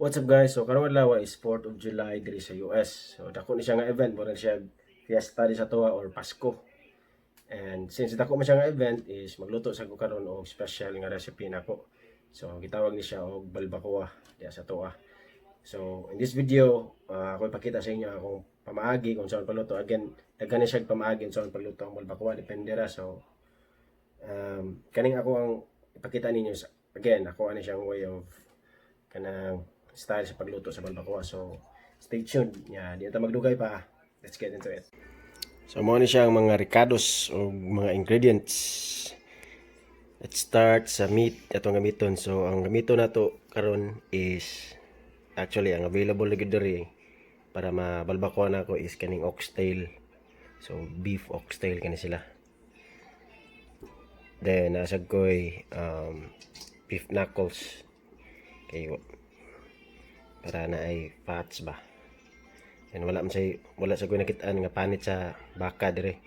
What's up, guys? So karong adlaw is 4th of July diri sa US. So dako ni siya nga event, mura siya fiesta di sa atoa or Pasko. And since dako man siya nga event is magluto sa ko karon og special nga recipe nako. So gitawag ni siya og balbacoa diya sa atoa. So in this video, ako ipakita sa inyo akong pamaagi kung unsaon pagluto. Again, daghan ni siya pamaagi unsaon pagluto ang balbacoa, depende ra. So kaning ako ang ipakita ninyo again, ako ani siyang way of kanang style sa pagluto sa balbacoa. So stay tuned. Yeah, di na ta magdugay pa. Let's get into it. So mao ni siya ang mga rekados o mga ingredients. Let's start sa meat atong gamiton. So ang gamiton nato karon is actually ang available na gyud diri para mabalbacoa nako is kaning oxtail. So beef oxtail kani sila. Then naa sad ko'y beef knuckles kay para naay fats ba. And wala man say wala sa koy nakitaan nga panit sa baka dire.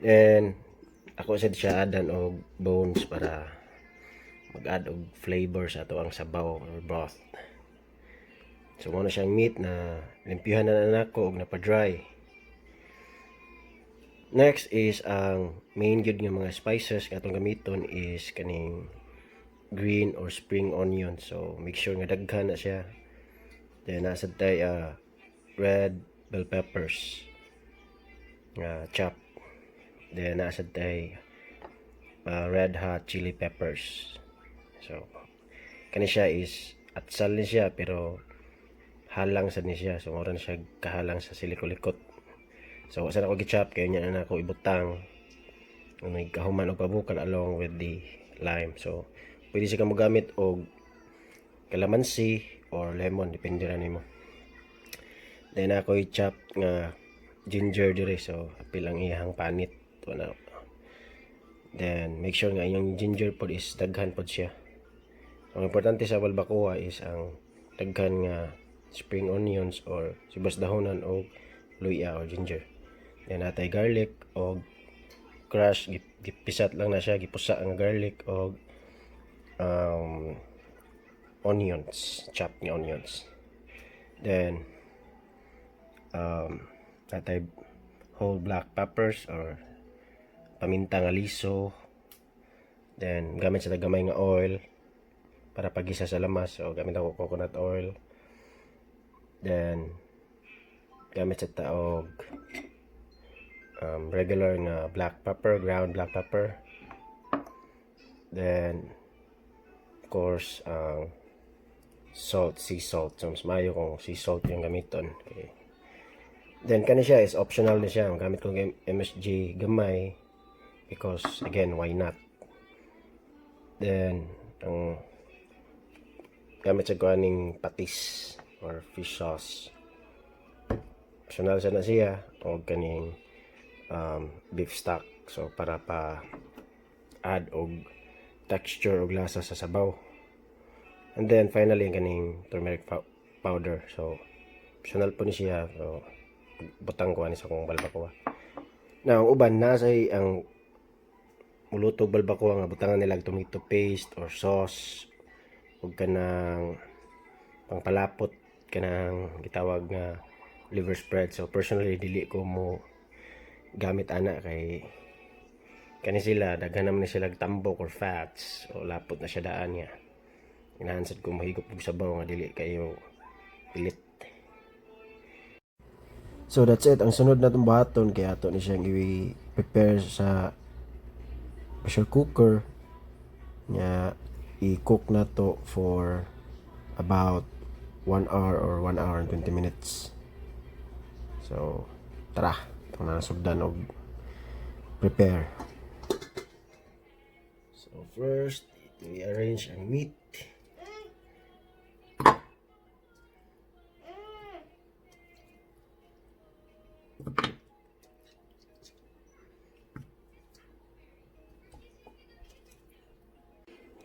Then ako sad siya add-an og bones para mag-add og flavor sa ato ang sabaw or broth. So mao na siyang meat na limpyuhan na nako og napa-dry. Next is ang main gyud nga mga spices nga atong gamiton is kaning green or spring onion. So make sure nga daghan na siya. Then naa sad tay red bell peppers nga chop. Then naa sad tay red hot chili peppers. So kani siya is atsal ni siya pero halang sad ni siya. So mura na siya kahalang sa siliko-likot. So wa sa nako gi-chop kay nya na nako ibutang may kahuman og pabukal along with the lime. So pwede siya ka mogamit og kalamansi or lemon, depende ra nimo. Then ako i-chop nga ginger dire, so apil ang iyang panit wala. Then make sure nga inyong ginger pod is daghan pod siya. Ang importante sa balbacoa is ang daghan nga spring onions or sibuyas dahonan o luya or ginger. Then naa tay garlic o crush, gipisat lang na siya, gipusa ang garlic o onions, chopped nga onions. Then naa tay whole black peppers or paminta nga liso. Then gamit sa gamay nga oil para pagisa sa lamas. So gamit ako coconut oil. Then gamit sa ta og regular nga black pepper, ground black pepper. Then of course ang salt, sea salt. So mas maayo kung sea salt yung gamiton. Okay. Then kani siya is optional na siya. Gamit ko MSG gamay because again, why not? Then ang gamit sa kuaning patis or fish sauce. Optional sa na siya o kaning beef stock. So para pa add og texture og lasa sa sabaw. And then finally ang kaning turmeric powder. So optional po ni siya. So butang ko ani sa akong balbacoa. Now, ang uban nasa ang mulutog balbacoa nga butangan nila og tomato paste or sauce ug kanang pangpalapot, kanang gitawag nga liver spread. So personally, dili ko mo gamit ana kay kani sila daghan naman ni sila tambok or fats o lapot na siya daan niya. Ganahan sad ko mahigop og sabaw nga dili kayo pilit. So that's it. Ang sunod na itong buhaton kay ato ni siyang i-prepare sa pressure cooker nga i-cook na to for about 1 hour or 1 hour and 20 minutes. So tara, itong nasugdan og prepare. So first, i-arrange ang meat.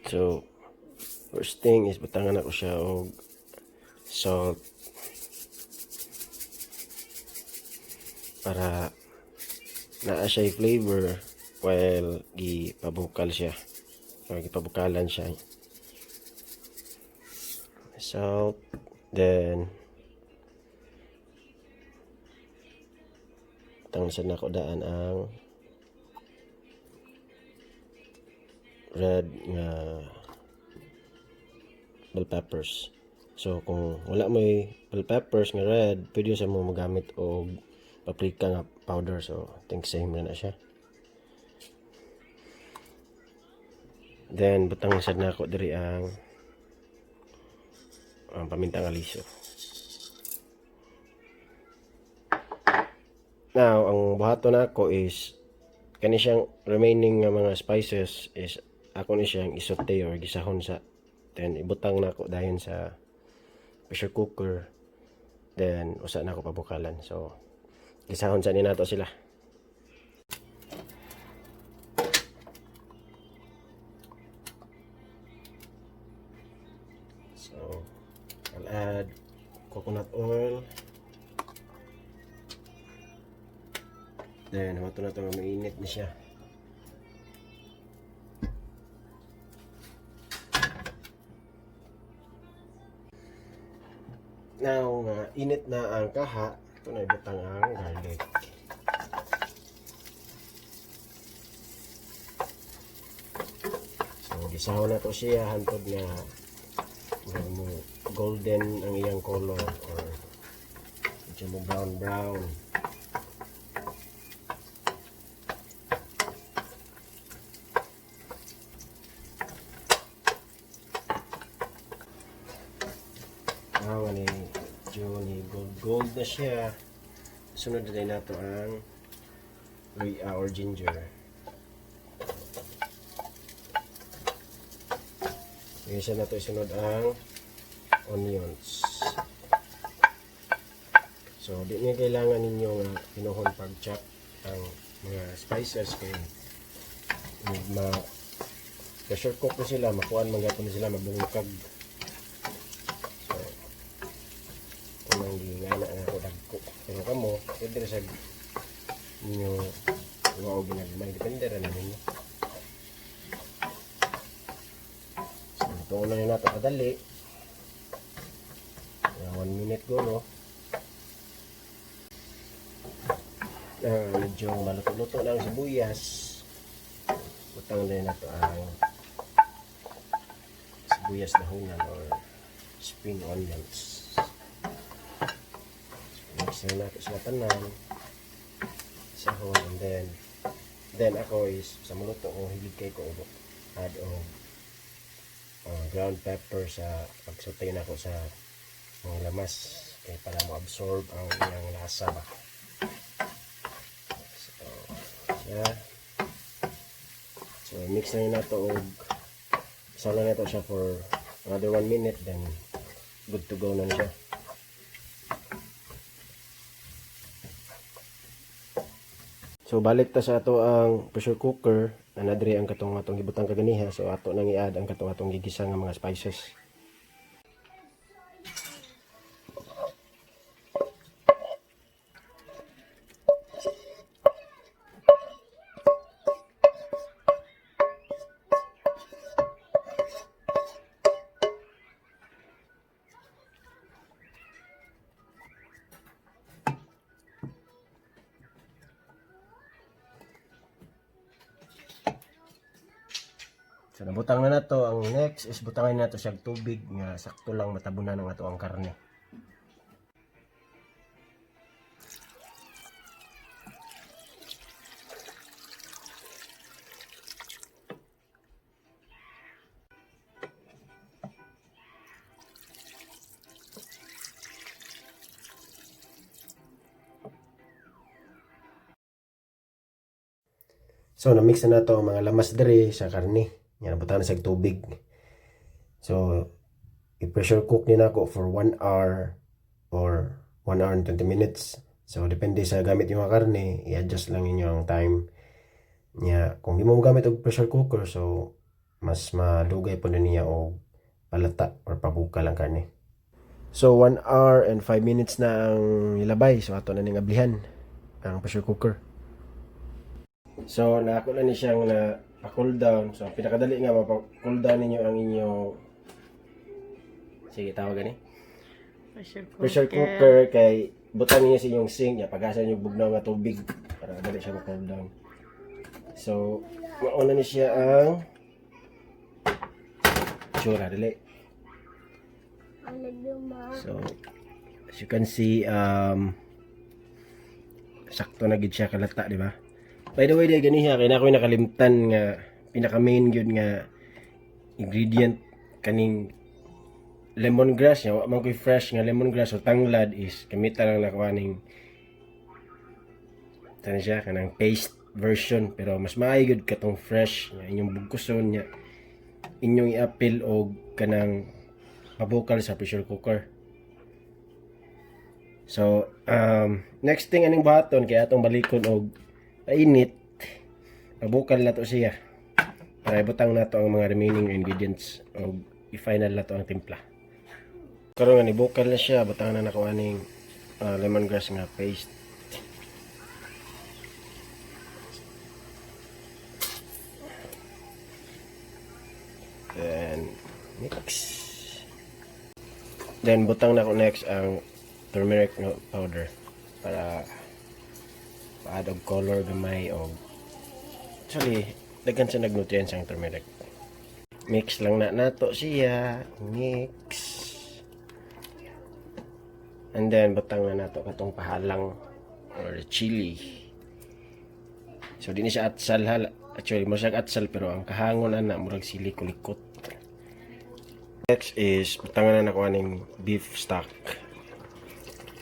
So, first thing is butangan ako siya og salt para naa siya flavor while gipabukal siya or gipabukalan siya. Salt, then butang sa nako daan ang red nga bell peppers. So kung wala mo'y bell peppers nga red, pwede sa mo magamit og paprika nga powder. So I think same na na siya. Then butang sad nako diri ang paminta nga liso. Now, ang buhaton nako is kani siyang remaining nga mga spices is ako ni siyang i-saute or gisahon sa, then ibutang nako dayon sa pressure cooker, then usa na ako pabukalan. So gisahon sa ni nato sila. So I'll add coconut oil, then huwato na ito nga mainit na siya. Now nga init na ang kaha, ito na ibutang ang garlic. So gisahon na to siya hantod nga mo golden ang iyang color or medyo mo brown brown. Now, ni medyo ni gold gold na siya. Sunod na din nato ang luya or ginger. Isa na to isunod ang onions. So, di niyo kailangan ninyo nga pinuhon pag-chop ang mga spices kay ma pressure cook na sila, makuan man gapon na sila, mabungkag. So, unang gingana na ako dagko. Pero kamo, pwede ra sa ninyo wa o ginagmay, depende ra na ninyo. So, ito na nato kadali. 1 minute go, no? Medyo maluto-luto na ang sibuyas. Butang na nato ang sibuyas dahunan or spring onions. So, mix na nato sila tanan. Sahon, and then ako is sa maluto ko, hilig kay ko og add og ground pepper sa pagsaute nako sa mga lamas kay para mo absorb ang iyang lasa ba. So, siya. So, mix na nato og isa na nato siya for another 1 minute, then good to go na siya. So balik ta sa ato ang pressure cooker na nadiri ang katong atong gibutang kaganiha. So ato nang i-add ang katong atong gigisa nga mga spices. So nabutang na nato, ang next is butangan nato siya og tubig nga sakto lang matabunan ang ato ang karne. So na-mix na nato ang mga lamas diri sa karne. Yan, nabutangan na siya og tubig. So i-pressure cook ni nako for 1 hour or 1 hour and 20 minutes. So depende sa gamit yung mga karne, i-adjust lang ninyo ang time. Nya, kung di mo gamit og pressure cooker, so mas malugay po na niya og palata or pabukal ang karne. So 1 hour and 5 minutes na ang nilabay. So ato na ning ablihan ang pressure cooker. So naako na ni siyang na pa-cool down. So ang pinakadali nga mapa-cool down ninyo ang inyong Sige, tawag gani. Pressure cooker. Pressure cooker kay butang niya sa inyong sink niya pagasan niyo bugnaw nga tubig para dali siya ma-cool down. So, mauna ni siya ang tsura dali. So, as you can see, sakto na gid siya kalata, di ba? By the way, di ganiha kay na ako'y nakalimtan nga pinaka main gyud nga ingredient kaning lemongrass niya, wa man ko'y fresh nga lemongrass o tanglad is gamita lang nako aning tani siya kanang paste version, pero mas maayo gyud katong fresh nga inyong bugkuson niya inyong iapil og kanang mabukal sa pressure cooker. So, next thing aning buhaton kay atong balikon og painit, mabukal na to siya. Para ibutang nato ang mga remaining ingredients og i-final na to ang timpla. Karon nga nibukal na siya, butang na nako aning lemongrass nga paste. Then mix. Then butang na ko next ang turmeric nga powder para pa-add og color gamay og actually daghan sa nag-nutrients ang turmeric. Mix lang na nato siya. Mix. And then butang na nato katong pahalang or chili. So di ni siya atsal ha. Actually mo siya atsal pero ang kahangon ana murag sili kulikot. Next is butangan na nako aning beef stock.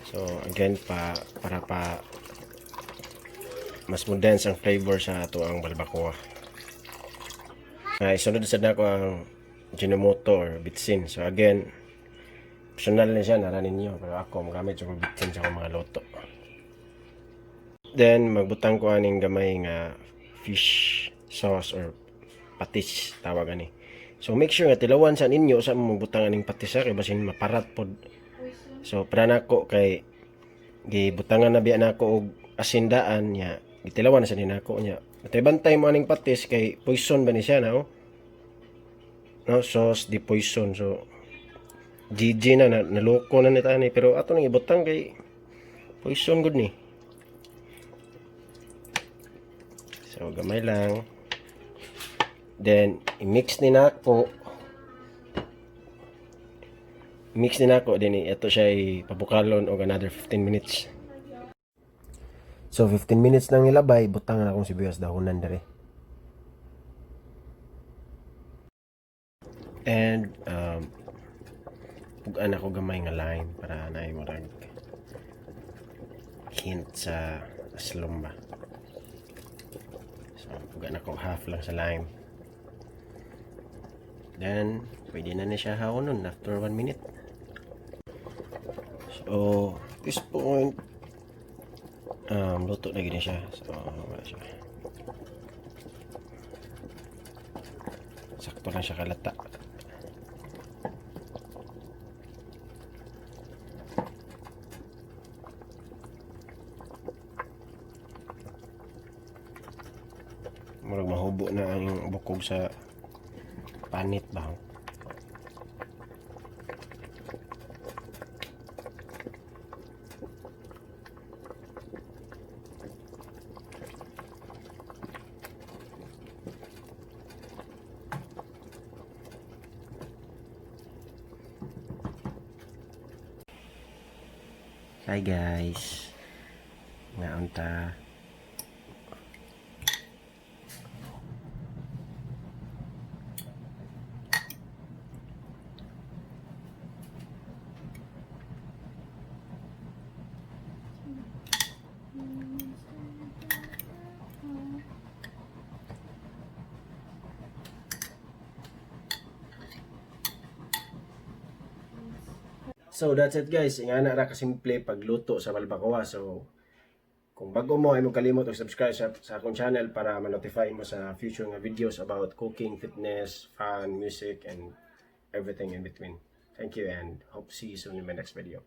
So again pa para pa mas mo dense ang flavor sa ato ang balbacoa. Isunod sad nako ang Ajinomoto or bitsin. So again, optional na siya, nara ninyo. Pero ako, magamit yung bitsin sa akong mga luto. Then, magbutang ko aning gamay nga fish sauce or patis, tawag ani. So, make sure nga tilawan sa ninyo sa magbutang aning patis ha, kay basin maparat pod. So, para nako kay gibutangan na biya nako og asindaan niya, gitilawan na sa ninako niya. Bantay mo aning patis kay poison ba ni siya na oh? No, sauce di poison. So, GG na, na naloko na ni tani pero ato nang ibutang kay poison gud ni. So, gamay lang. Then, i-mix ni nako. Mix ni nako din ito siya ipabukalon og another 15 minutes. So, 15 minutes nang ilabay, butang na akong sibuyas dahonan dere. And pugaan ako gamay nga lime para naay murag hint sa aslom ba. So, pugaan ako half lang sa lime. Then, pwede na ni siya haonon after 1 minute. So, at this point, luto na gini siya. So, wala siya. Sakto lang siya kalata. Murag mahubo na ang bukog sa panit ba? Hi guys. Ngaon ta. So that's it guys. Ingana ra kasimple pagluto sa balbacoa. So kung bago mo ay mo kalimot og subscribe sa akong channel para ma-notify mo sa future nga videos about cooking, fitness, fun, music, and everything in between. Thank you and hope see you soon in my next video.